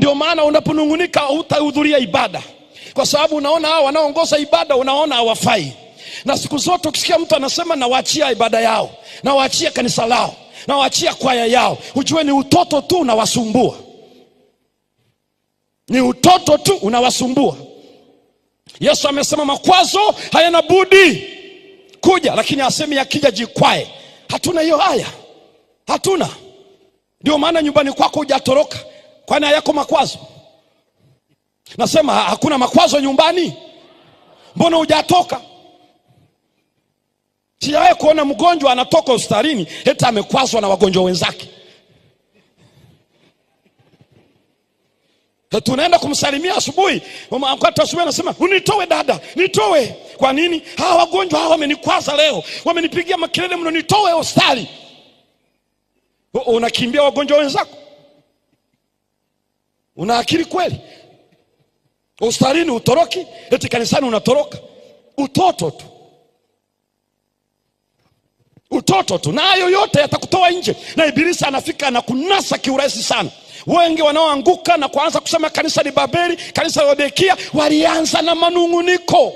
Ndio maana unaponung'unika hutahudhuria ibada, kwa sababu unaona hao wanaoongoza ibada unaona hawafai. Na siku zote ukisikia mtu anasema nawaachia ibada yao, nawaachia kanisa lao, nawaachia kwaya yao, ujue ni utoto tu unawasumbua, ni utoto tu unawasumbua. Yesu amesema makwazo hayana budi kuja, lakini asemi yakija jikwae. Hatuna hiyo haya, hatuna. Ndio maana nyumbani kwako hujatoroka, kwani hayako makwazo? Nasema hakuna makwazo nyumbani, mbona hujatoka? Sijawahi kuona mgonjwa anatoka hospitalini eti amekwazwa na wagonjwa wenzake. Tunaenda kumsalimia asubuhi, wakati asubuhi anasema unitoe dada, nitoe. Kwa nini? Hawa wagonjwa hawa wamenikwaza leo, wamenipigia makelele mno, nitoe hospitali. Unakimbia wagonjwa wenzako? Una akili kweli? Hospitalini utoroki, eti kanisani unatoroka? Utoto tu, utoto tu, na hayo yote yatakutoa nje, na ibilisi anafika na kunasa kiurahisi sana. Wengi wanaoanguka na kuanza kusema kanisa ni Babeli, kanisa la Laodikia, walianza na manung'uniko.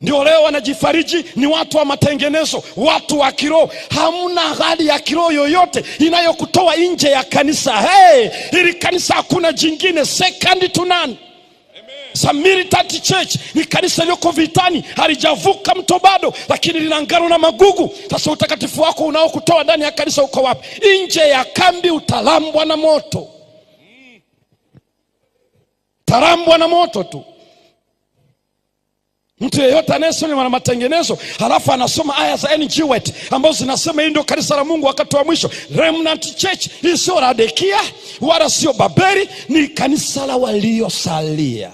Ndio leo wanajifariji ni watu wa matengenezo, watu wa kiroho. Hamna hali ya kiroho yoyote inayokutoa nje ya kanisa. Hey, hili kanisa hakuna jingine, second to none. Militant Church ni kanisa lililoko vitani, halijavuka mto bado, lakini lina ngano na magugu. Sasa utakatifu wako unaokutoa ndani ya kanisa uko wapi? Nje ya kambi utalambwa na moto, talambwa na moto tu. Mtu yeyote anayesoma na matengenezo halafu anasoma aya za N.G. White ambazo zinasema hii ndio kanisa la Mungu wakati wa mwisho, Remnant Church. Hii sio Laodikia wala sio Babeli, ni kanisa la waliosalia.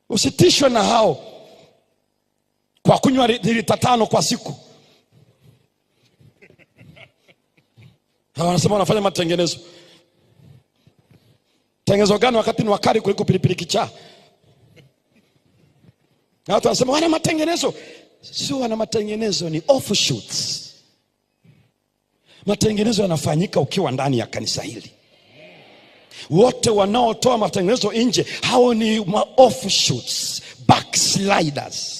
Usitishwe na hao kwa kunywa lita 5 kwa siku. Hao wanasema wanafanya matengenezo. Tengenezo gani wakati ni wakali kuliko pilipili kichaa? Na watu wanasema wana matengenezo. Sio wana matengenezo, ni offshoots. Matengenezo yanafanyika ukiwa ndani ya kanisa hili. Wote wanaotoa matengenezo nje, hao ni offshoots, backsliders.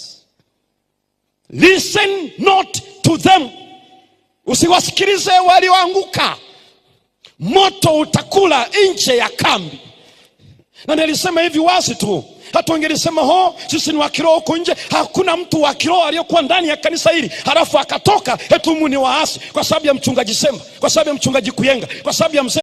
Listen not to them. Usiwasikilize walioanguka. Moto utakula nje ya kambi. Na nilisema hivi wazi tu, hata wangelisema ho, sisi ni wa kiroho huko nje. Hakuna mtu wa kiroho aliyokuwa ndani ya kanisa hili halafu akatoka eti humu ni waasi kwa sababu ya mchungaji Semba, kwa sababu ya mchungaji Kuyenga, kwa sababu ya mzee